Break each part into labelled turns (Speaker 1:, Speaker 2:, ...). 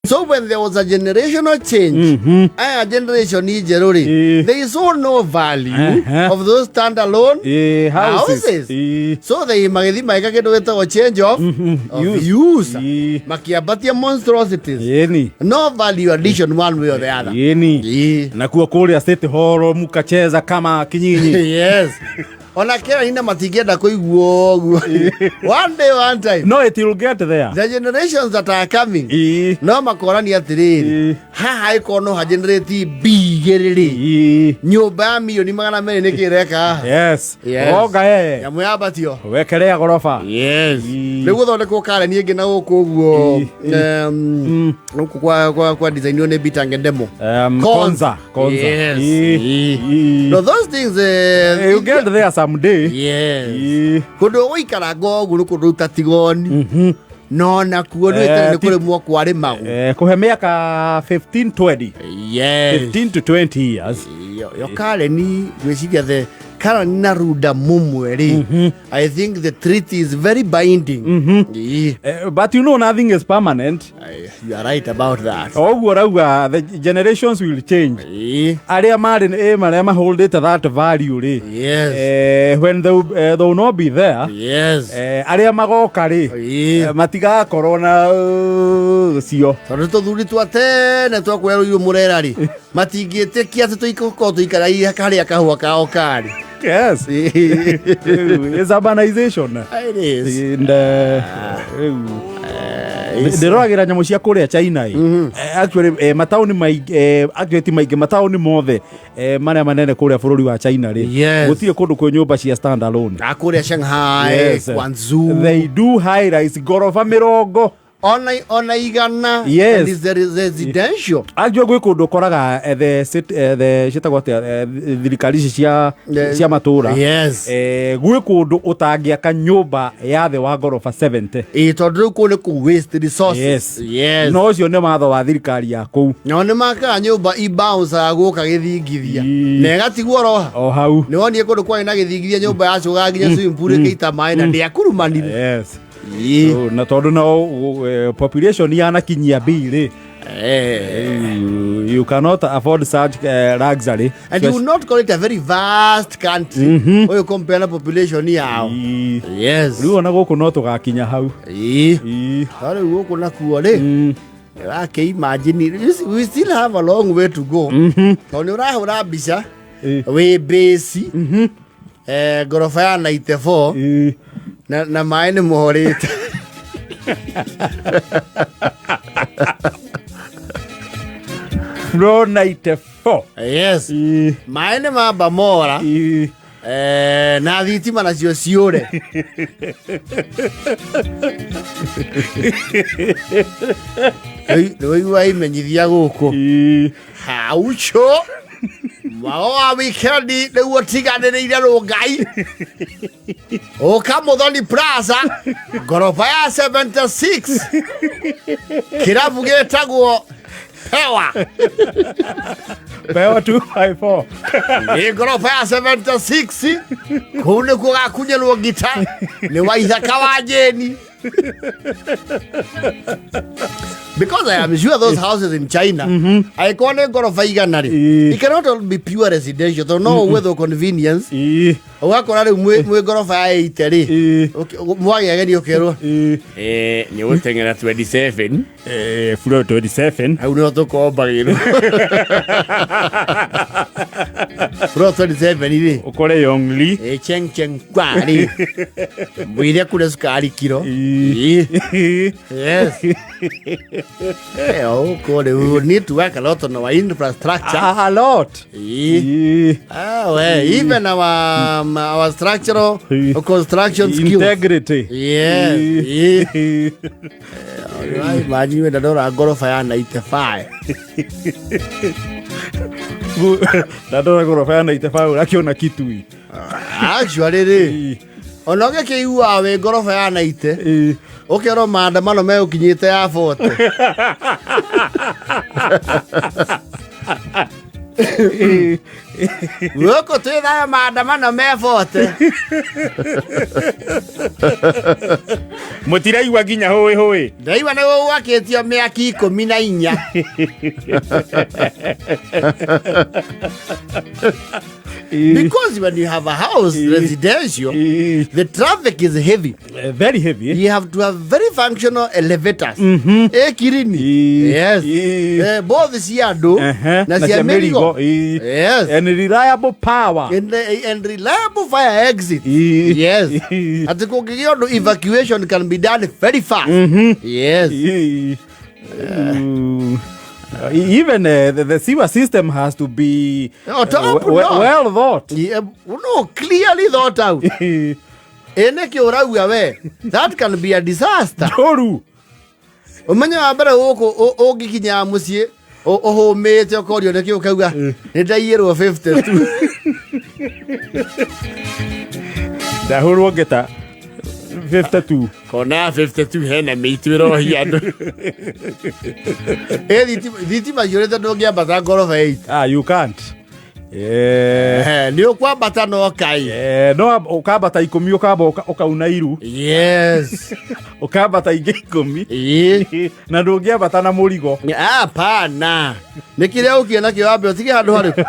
Speaker 1: So when there was a generational change, aya generation njerũ rĩ, they saw no value of those standalone
Speaker 2: houses.
Speaker 1: Houses. So they magĩthiĩ magĩka kĩndũ gĩtagwo change of
Speaker 2: Use.
Speaker 1: use. Makĩambatia monstrosities, no value addition one way or the other.
Speaker 2: Nakuo kũrĩa City Hall mukacheza kama kinyinyi.
Speaker 1: Yes, ona kera matingĩenda kũiguo ũguo. One day, one time,
Speaker 2: No, it will get there.
Speaker 1: The generations that are coming no makorania atĩrĩrĩ, haha ĩkorwo no hagenerate B igĩrĩ rĩ, nyũmba ya mirioni 200 nĩkĩ ĩreka haha? Yes.
Speaker 2: Gonga yeye.
Speaker 1: Nyamũ yambatio.
Speaker 2: Wekelea gorofa.
Speaker 1: Rĩu gũthondekwo kareni ĩngĩ na gũkũ ũguo, gũkũ kwa designio nĩ Bitange Ndemo.
Speaker 2: Konza. Konza.
Speaker 1: Yes. No, those things,
Speaker 2: You get there someday.
Speaker 1: Yes. Kũndũ gũikaranga ũguo nĩ kũndũ tatigoni no nakuo nĩ nĩ kũrĩmwo kwarĩmagwo.
Speaker 2: Kũhe mĩaka 15 20. 15 to 20 years.
Speaker 1: Yo kareni ngwĩciria the Karen na Ruda mumwe rĩ, I think the treaty is very binding.
Speaker 2: But you know nothing is permanent.
Speaker 1: You are right about that.
Speaker 2: Oguo rauga, the generations will change. Arĩa marĩ marĩa maholdĩte that value rĩ, when they will not be there, arĩa magoka rĩ, matigakorwo na cio.
Speaker 1: Tondũ tũthuri twa tene twakwĩra rũirũ mũrera rĩ, matingĩtĩkia atĩ tũikorwo tũikaraire karĩa kahũa kao karĩ.
Speaker 2: Yes. It's urbanization.
Speaker 1: It is.
Speaker 2: And rĩu ndĩroragĩra nyamũ cia kũrĩa China ĩ. Actually, mataũni maingĩ, actually ti maingĩ, mataũni mothe marĩa manene kũrĩa bũrũri wa China rĩ, gũtirĩ kũndũ kwĩ nyũmba cia stand alone.
Speaker 1: Ah, kũrĩa Shanghai, Guangzhou.
Speaker 2: They do high rise, ngoroba 40.
Speaker 1: Ona 100.
Speaker 2: Yes.
Speaker 1: And is there is residential.
Speaker 2: Actually gwĩ kũndũ ũkoraga the the ciĩtagwo atĩa, thirikari ici cia cia matũra, gwĩ kũndũ ũtangĩaka nyũmba ya thĩ wa ngoroba 70.
Speaker 1: Ĩ, tondũ rĩu kũu nĩ kũ waste resources.
Speaker 2: No ũcio nĩ watho wa thirikari ya kũu.
Speaker 1: Nao nĩ makaga nyũmba ibounce gũka gĩthingithia na ĩgatigwo roha.
Speaker 2: O hau.
Speaker 1: Nĩ wonire kũndũ kwarĩ na gĩthingithia, nyũmba yacũgaga nginya swimming pool ĩkĩita maĩ na ndĩakurumanire.
Speaker 2: So, na tondũ no population yanakinyia B rĩ, you cannot afford such luxury.
Speaker 1: And you will not call it a very vast country ũyũ compare na population yao.
Speaker 2: Rĩu ona gũkũ no tũgakinya hau.
Speaker 1: No rĩu gũkũ nakuo rĩ, ũrakĩ-imagine, you see, we still have a long way to go, tondũ nĩ ũrahũra mbica wĩ base ngoroba ya 94 na maĩ nĩ mohorĩte.
Speaker 2: Floor 94.
Speaker 1: Yes, maĩ nĩ mamba mora, na thitima nacio ciũre. Nĩ waigua imenyithia gũkũ haucho mwago wa wikendi nĩguo tiganĩrĩire rũngai ũka Mũthoni Plaza, ngoroba ya 76, kĩrabu gĩtagwo Pewa.
Speaker 2: Pewa 254.
Speaker 1: Nĩ ngoroba ya 76, kũu nĩkuo gakunyĩrwo ngita nĩ Waithaka wa Jeni, because I am sure those houses in China, angĩkorwo nĩ ngoroba 100 rĩ, it cannot all be pure residential, tondũ no ũgwethwo convenience. Ũgakora rĩu mwĩ ngoroba ya 80 rĩ, mwagĩa ageni ũkerwo nĩ ũgũteng'era 27.
Speaker 2: Floor 27.
Speaker 1: Hau nĩho tũkombagĩrwo floor 27 rĩ.
Speaker 2: Ũkore Yongli.
Speaker 1: Cheng cheng kwa rĩ, mwĩre kure cukari kiro. Yes. Huko rĩu need to work a lot on our infrastructure.
Speaker 2: A lot.
Speaker 1: Ah, well, even our structural construction skills.
Speaker 2: Integrity.
Speaker 1: Yes. Imagine wenda ndora ngoroba ya 95.
Speaker 2: Ndandora goroba ya 95 ũrakiona Kitui.
Speaker 1: Actually rĩ, ona ũgĩkĩiguaga wĩ ngoroba ya 90, ũkerwo maandamano megũkinyĩte ya 40. Gũkũ twĩ thayũ maandamano me bote.
Speaker 2: Mũtiraigua nginya hũĩ hũĩ.
Speaker 1: Ndaigua nĩ gwakĩtio mĩaki 14. Because when you have a house residential, the traffic is heavy.
Speaker 2: Very heavy.
Speaker 1: You have to have very functional elevators. Ĩkirini. Yes. Both cia andũ na cia mĩrigo. Yes.
Speaker 2: And reliable power.
Speaker 1: And reliable fire exit. Yes. Atĩ kũngĩgĩa ũndũ evacuation can be done very fast. Yes.
Speaker 2: Even the sewer system has to be
Speaker 1: Oh, top notch.
Speaker 2: well thought.
Speaker 1: Yeah, no, clearly thought out. Ĩ nĩkĩ ũrauga we? That can be a disaster.
Speaker 2: Njũru.
Speaker 1: Ũmenye wa mbere gũkũ ũngĩkinya mũciĩ ũhũmĩte ũkorio nĩkĩ ũkauga nĩ ndaiyĩrwo 52.
Speaker 2: Ndahũrwo ngeta 52.
Speaker 1: Kona 52 hena mĩitũ ĩrohia andũ. Ĩ thitima ciũrĩte ndũngĩambata ngoroba 8.
Speaker 2: Ah, you can't.
Speaker 1: Nĩ ũkwambata no kai.
Speaker 2: No ũkambata 10 ũkamba ũkauna iru.
Speaker 1: Yes.
Speaker 2: Ũkambata ingĩ 10. Na ndũngĩambata na mũrigo.
Speaker 1: Hapana. Nĩ kĩrĩa ũkire nakĩo wambe ũtige handũ harĩkũ?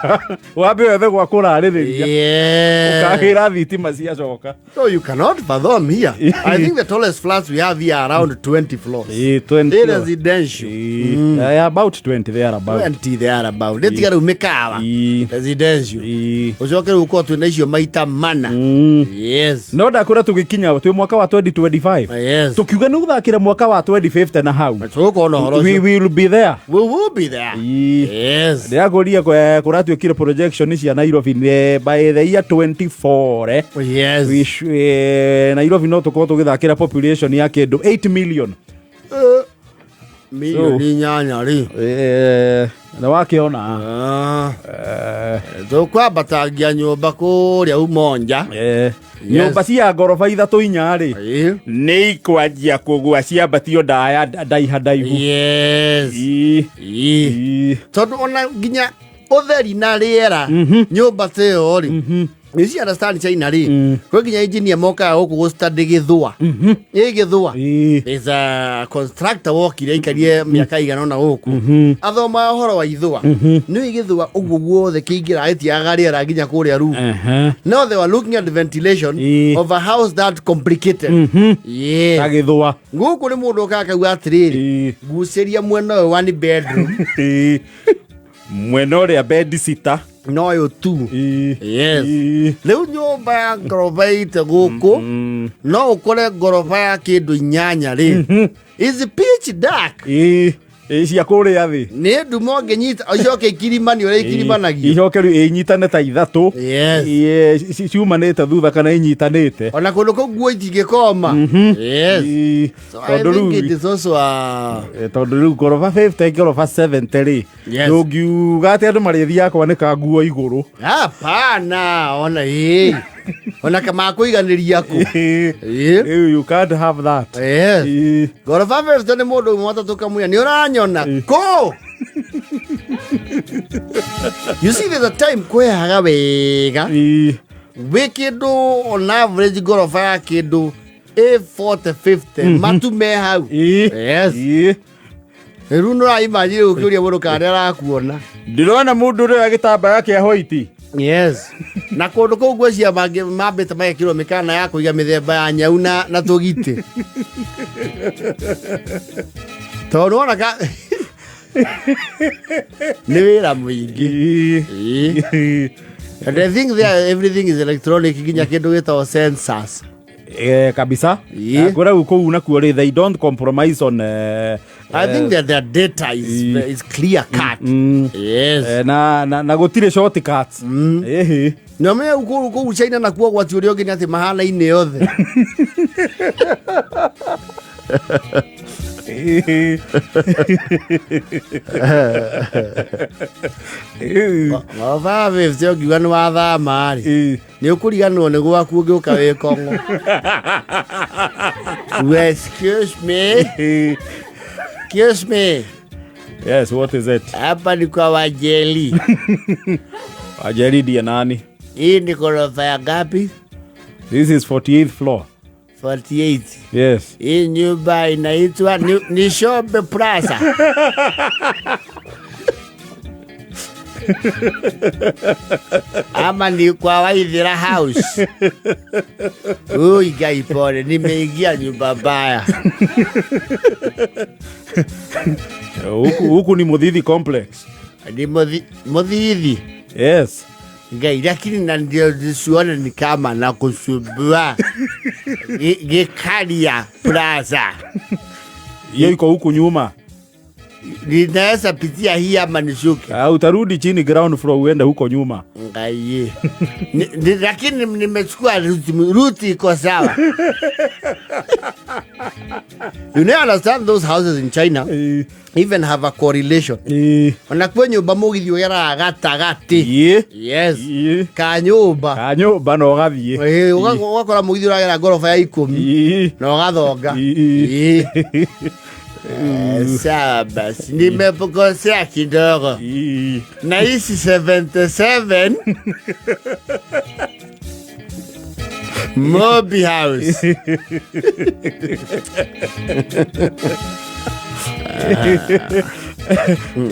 Speaker 2: Wambe wethe gwa kũrarĩrĩria.
Speaker 1: Yes.
Speaker 2: Ũkagĩra thitima ciacoka.
Speaker 1: So you cannot fathom here. I think the tallest flats we have here are around 20 floors.
Speaker 2: 20.
Speaker 1: They residential.
Speaker 2: About 20 there about.
Speaker 1: 20 there about. Nĩ tiga rĩu mĩkawa. Residential. Ũcoke rĩu ũkorwo twĩna icio maita mana. Yes.
Speaker 2: No ndakũra tũgĩkinya twĩ mwaka wa 2025.
Speaker 1: Yes.
Speaker 2: Tũkiuga nĩ gũthakĩra mwaka wa 2050 na hau.
Speaker 1: Tũgũkorwo na ũhoro
Speaker 2: We
Speaker 1: ũcio.
Speaker 2: will be there.
Speaker 1: We will be there. Yes.
Speaker 2: Ndĩrakũria kũratuĩkire projection cia Nairobi by the year 24.
Speaker 1: Yes.
Speaker 2: Nairobi no tũkorwo tũgĩthakĩra population ya kĩndũ 8 million.
Speaker 1: Milioni inyanya rĩ.
Speaker 2: Na wakĩona.
Speaker 1: Tũkwambatangia nyũmba kũrĩa Umonja.
Speaker 2: Nyũmba cia ngoroba 3 4 rĩ. Nĩ ikwanjia kũgũa ciambatio ndaya ndaiha ndaihu.
Speaker 1: Yes. Tondũ ona nginya ũtheri na rĩera nyũmba ta ĩyo rĩ. You see, understand China rĩ. Kwĩ nginya engineer mokaga gũkũ gũ study gĩthũa. Ĩ gĩthũa. There's a constructor wokire aikarie mĩaka igana ũna gũkũ. Athomaga ũhoro wa ithũa. Nĩ gĩthũa ũguo guothe kĩingĩra gĩtiagaga rĩera nginya kũrĩa room. Now they were looking at the ventilation of a house that complicated. Yes.
Speaker 2: Ta gĩthũa.
Speaker 1: Gũkũ nĩ mũndũ ũkaga akauga atĩrĩrĩ, ngucĩria mwena ũyũ one bedroom.
Speaker 2: Mwena ũrĩa bed sita.
Speaker 1: No ũyũ tu. Yes. Rĩu nyũmba ya ngoroba ĩte gũkũ, no ũkore ngoroba ya kĩndũ 8 rĩ. Is pitch dark.
Speaker 2: Cia kũrĩa thĩ.
Speaker 1: Nĩ nduma ũngĩnyita, icoke ikirimani ũrĩa ikirimanagio.
Speaker 2: Icoke rĩu inyitane ta 3.
Speaker 1: Yes.
Speaker 2: Ciumanĩte thutha kana inyitanĩte.
Speaker 1: Ona kũndũ kũu nguo itingĩkoma. Yes. So I
Speaker 2: Tondũ
Speaker 1: think
Speaker 2: rĩu
Speaker 1: it is also a
Speaker 2: Tondũ rĩu ngoroba 50, ngoroba 70 rĩ.
Speaker 1: Yes.
Speaker 2: Ndũngiuga atĩ andũ marĩthiaga kwanĩka nguo igũrũ.
Speaker 1: Hapana, ona ĩ. Ona kama kũiganĩria kũ.
Speaker 2: Rĩu you can't have that.
Speaker 1: Yes. Ngoroba 50 nĩ mũndũ ũmwe atatũ kamũira nĩ ũranyona. Kũ? You see there's a time kwehaga wega. Wĩ kĩndũ on average ngoroba ya kĩndũ A 40 50 matu me hau. Yes. Rĩu nĩ ũraimagine ũkĩũria mũndũ kana nĩ arakuona.
Speaker 2: Ndĩrona mũndũ ũrĩa gĩtambaya kĩa white.
Speaker 1: Yes. Na kũndũ kũu ngwĩciria mambĩte magekĩrwo mĩkana ya kũiga mĩthemba ya nyau na tũgitĩ. Tondũ wona ka nĩ wĩra mũingĩ. And I think there everything is electronic nginya kĩndũ gĩtagwo sensors.
Speaker 2: Kabisa. Ngũra kũu nakuo rĩ, they don't compromise on,
Speaker 1: I think that their data is clear cut. Yes.
Speaker 2: Na gũtirĩ shortcuts. Ĩhĩ.
Speaker 1: Na me kũu China nakuo ũgwati ũrĩa ũngĩ nĩ atĩ mahanaine othe. Ngoroba 50 ũngiuga nĩ wathama rĩ. Nĩ ũkũriganĩrwo nĩ gwaku ũngĩũka wĩ kong'o. Well, excuse me. Excuse me.
Speaker 2: Yes, what is it?
Speaker 1: Hapa ni kwa Wajeli.
Speaker 2: Wajeli ndiye nani?
Speaker 1: Hii ni ghorofa ya ngapi?
Speaker 2: This is 48th floor.
Speaker 1: 48.
Speaker 2: Yes.
Speaker 1: Hii nyumba inaitwa ni Shombe Plaza. Ama ni kwa Waithira House. Ui, Ngai pole, nimeingia nyumba mbaya.
Speaker 2: Huku ni Muthithi Complex.
Speaker 1: Ni Muthithi.
Speaker 2: Yes.
Speaker 1: Ngai, lakini na ndio nisione ni kama na kusumbua. Gikaria Plaza.
Speaker 2: Hiyo iko huku nyuma.
Speaker 1: Ninaweza pitia hii ama nishuke?
Speaker 2: Utarudi chini ground floor uende huko nyuma.
Speaker 1: Ngai. Lakini nimechukua route iko sawa. You know, understand those houses in China even have a correlation. Ona kwĩ nyũmba mũgithi ũgeraga gatagatĩ. Yes. Ka nyũmba.
Speaker 2: Ka nyũmba na ũgathiĩ.
Speaker 1: Ũgakora mũgithi ũragera ngoroba ya 10 na ũgathonga. Sawa basi, nimekosea kidogo. Na hisi 77 Mobi House.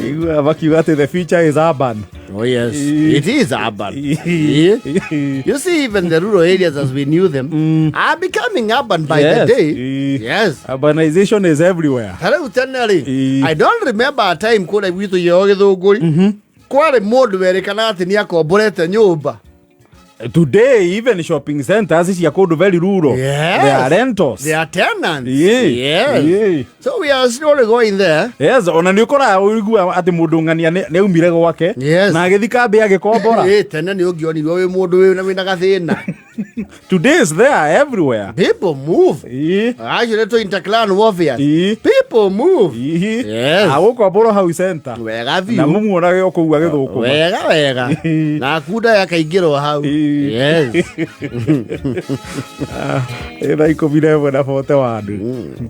Speaker 2: Igua makiuga atĩ the future is urban.
Speaker 1: Oh yes, it is urban. Yeah. You see, even the rural areas as we knew them are becoming urban by the day. Yes.
Speaker 2: Urbanization is everywhere.
Speaker 1: Ta rĩu tene rĩ, I don't remember a time kũrĩa gwitũ Gĩo Gĩthũngũri kwarĩ mũndũ werĩkanaga atĩ nĩ akomborete nyũmba.
Speaker 2: Today, even shopping centers cia kũndũ very rural, they are rentals.
Speaker 1: They are tenants. Yes. So we are slowly going there.
Speaker 2: Yes, ona nĩ ũkoraga ũigua atĩ mũndũ ng'ania nĩ aumire gwake na agĩthiĩ kambĩ agĩkombora.
Speaker 1: Tene nĩ ũngĩonirwo wĩ mũndũ wĩna gathĩna.
Speaker 2: Today is there everywhere.
Speaker 1: People move. Actually, to interclan warfare. People move. Yes.
Speaker 2: Agũkomborwo hau center.
Speaker 1: Wega biũ.
Speaker 2: Na mũmuonage o kũu agĩthũkũma.
Speaker 1: Wega wega. Na kunda yakaingĩrwo hau. Yes.
Speaker 2: Thaa 11 na 41.